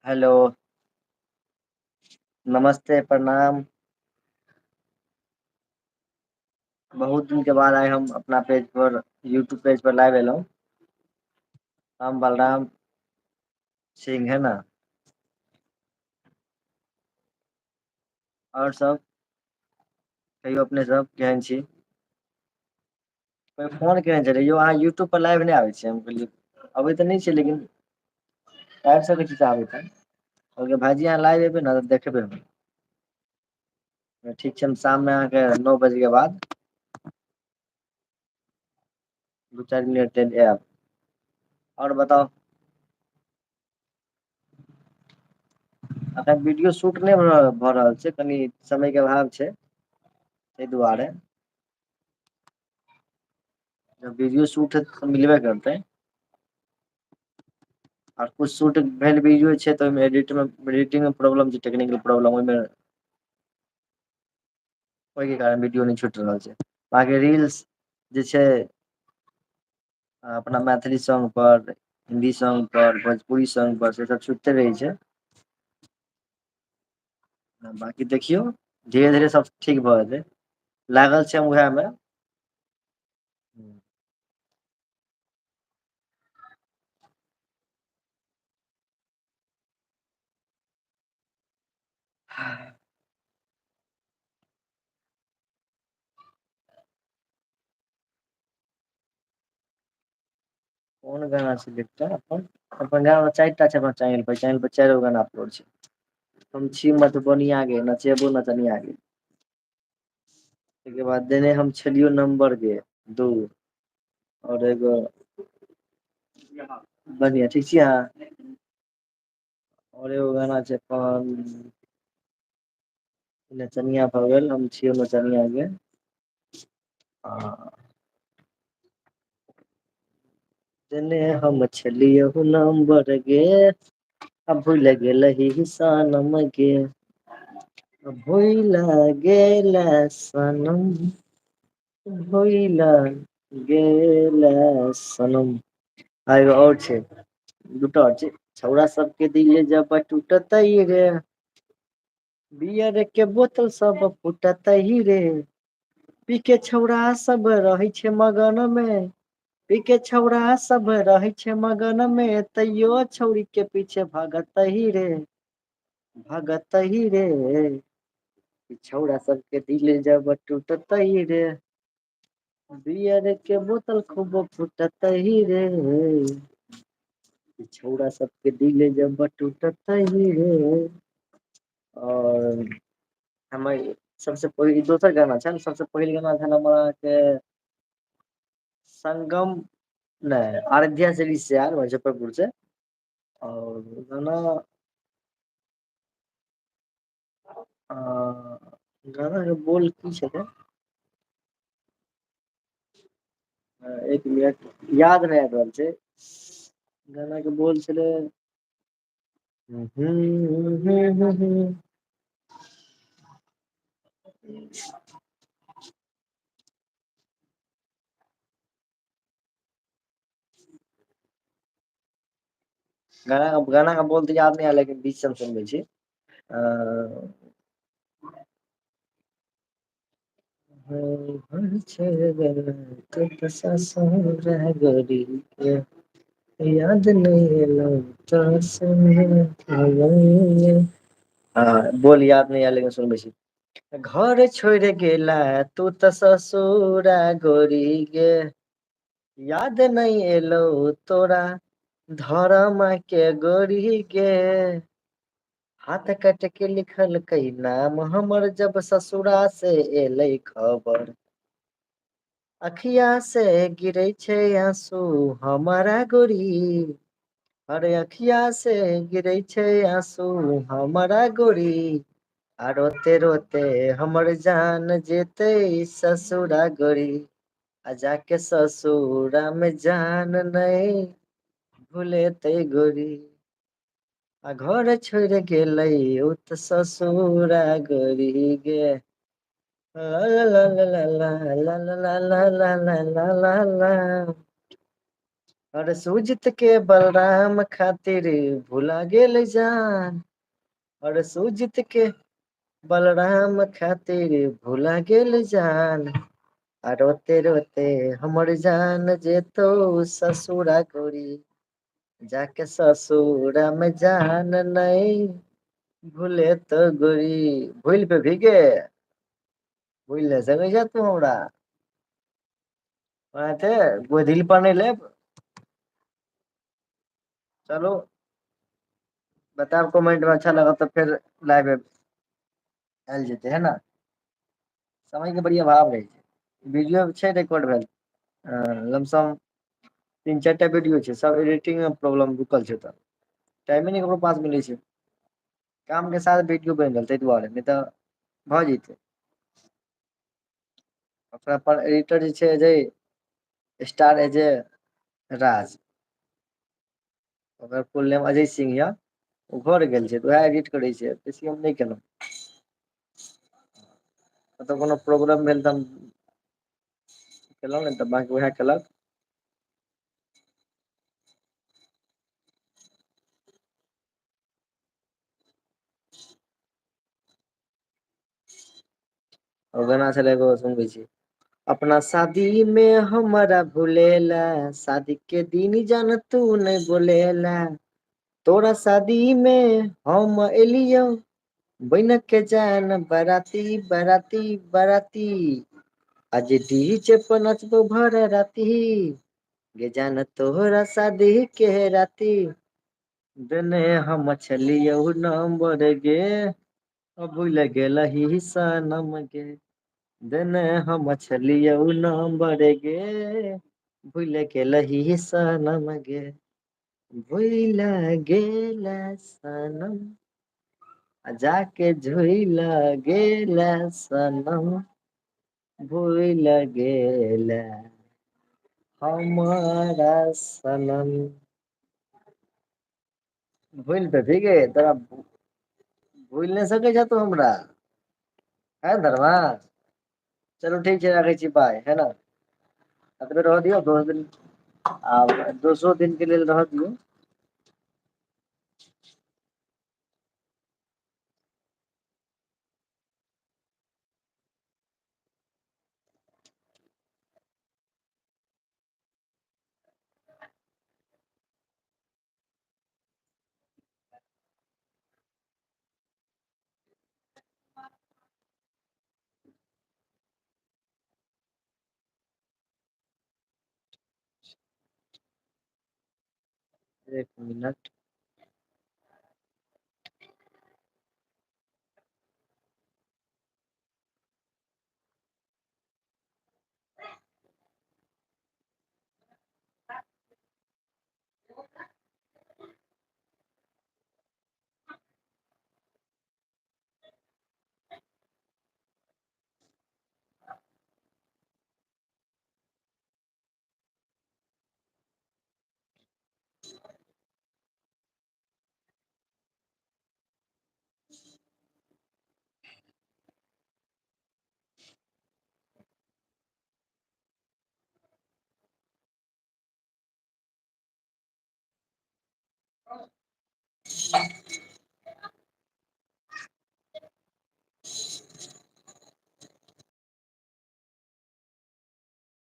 Hello नमस्ते प्रणाम। बहुत दिन के बाद आइ हम अपना पेज पर यूट्यूब पेज पर लाइव एलहुं। हम बलराम सिंह है न। आओर सब कहियो अपने सब केहन छी। फोन केने छलै यौ अहाँ यूट्यूब पर लाइव नहि आबै छियै हम कहलियै अबै तऽ नहि छियै लेकिन आबि सकै छी चाहबै तऽ कहलकै भाइजी अहाँ लाइव एबै ने तऽ देखबै हम। ठीक छै हम शाममे अहाँके 9 बजेके बाद दू चारि मिनट लेल आयब। आओर बताउ। अखन वीडियो शूट नहि भऽ रहल छै कनि समय के अभाव छै। ताहि दुआरे। जब वीडियो शूट हेतै तऽ मिलबे करतै। आर कुछ शूट भेल वीडियो छै तऽ ओहिमे एडिट एडिटिंग मे प्रॉब्लम छै टेक्निकल प्रॉब्लम ओहिमे ओहिके कारण वीडियो नहि छुट रहल छै बाकी रील्स जे छै अपना मैथिली सॉंग पर हिन्दी सॉंग पर भोजपुरी सॉंग पर से सब छूटते रहै छै। बाकी देखियौ धीरे धीरे सब ठीक भऽ जेतै लागल छै हम उएह मे। हूँ। हँ। कोन गाना छै एकटा अपन अपन गाना चारि टा छै चैनल पर चैनल पर चारिगो गाना अपलोड छै। हम छी मधुबनिया गे नचेबौ नचनिया गे। ताहिके बाद देने हम छलियौ नम्बर गे दू आओर एगो बढ़िआ ठीक छी अहाँ? आओर एगो गाना छै अपन नचनिया भऽ गेल हम छियौ नचनिया गे। आ देने हम छलियौ नम्बर गे आ भुल गेलही सनम गे। भुइला गेला सनम। भुइला गेला सनम। आ एगो आओर छै दूटा आओर छै। छौड़ा सबके दिल जब टूटतै रे बियर के बोतल सब फुटतै रे। पी के छौड़ा सब रहै छै मगन मे पी के छौड़ा सब रहै छै मगन मे तैयो छौरी के पीछे भगतै रे भगतै रे। छौड़ा सबके दिल जब टूटतै रे बियर के बोतल खूब फुटतै रे। छौड़ा सबके दिल जब टूटतै रे और हमर सबसे पहिल दोसर गाना छैन सबसे पहिल गाना छनि हमर अहाँके संगम नहि आरध्या से से आयल मुजफ्फरपुर से। और गाना आ गाना के बोल की छलै एक मिनट याद नहि आबि रहल छै। गाना के बोल छलै हूँ हूँ हूँ हूँ गाना गाना के बोल तऽ याद नहि यै लेकिन बीच से हम सुनबै छी। अ गोरी याद नहि एलौ त हँ बोल याद नहि यै लेकिन सुनबै छी। घर छोड़ि गेला तू तऽ ससुरा गोरी गे याद नहि एलौ तोरा धरमा के गोरी गे। हाथ काटि के लिखलकै नाम हमर जब ससुरा से एलै खबर। अखिया से गिरै छै आंसू हमरा गोरी अरे अखिया से गिरै छै आंसू हमरा गोरी आ रोते रोते हमर जान जेतै ससुरा गोरी। आ जाके ससुरामे जान नै भुलेतै गोरी। आ घर छोड़ि गेलै ओ तऽ ससुरा गोरी गे। ला ला ला ला ला ला ला ला ला ला ला ला ला अरे सुजित के बलराम खातिर भुला गेल जान। अरे सुजित के बलराम खातिर भुला गेल जान। आ रोते रोते हमर जान जेतौ ससुरा गोरी। जाके ससुरा मे जान नै भूलेतो गोरी। भूलि पेबही गे? भूलि नै सकै छै तू हमरा। ओनाहिते कोइ दिल पर नहि लेब। चलू, बतायब कमेंट मे अच्छा लागत तऽ फेर लाइव आयब। आयल जेतै है न? समय के बड़ी अभाव रहै छै। वीडियो छै रिकॉर्ड भेल लमसम 3-4 टा वीडियो छै, सब एडिटिंग मे प्रॉब्लम रुकल छै तऽ टाइमे नै ककरो पास मिलै छै। काम के साथ वीडियो बनि रहल ताहि दुआरे नहि तऽ भऽ जेतै। ओकरा पर एडिटर जे छै अजय, स्टार अजय राज। ओकर फुल नेम अजय सिंह या। ओ घर गेल छै तऽ उएह एडिट करै छै, बेसी हम नहि केलहुँ। कतहु कोनो प्रोग्राम भेल तऽ हम केलहुँ नहि तऽ बाँकी उएह केलक। ओ गाना छलै एगो सुनबै छी। अपना शादी मे हमरा भुलेला, शादी के दिन जान तू नै बोलेला। तोरा शादी मे हम एलियौ बैनके जान बराती बराती बराती। आज डीजे पर नचबो भर राती गे जान तोहरा शादी के राती। देने हम छलियौ नम्बर गे भुल गेलही सनम गे। देने हम छलियौ नम्बर गे भुल गेलही सनम गे। भुइला गेला सनम। आ जाके झुइला गेला सनम। भुइला गेला हमरा सनम। भुलि पेबही गे तोरा भुलि नहि सकै छै तू हमरा। है धरमा चलू ठीक छै राखै छी बाय है न। एतबे रहऽ दियौ दोस दिन आ दोसरो दिन के लेल रह दियौ। एक मिनट।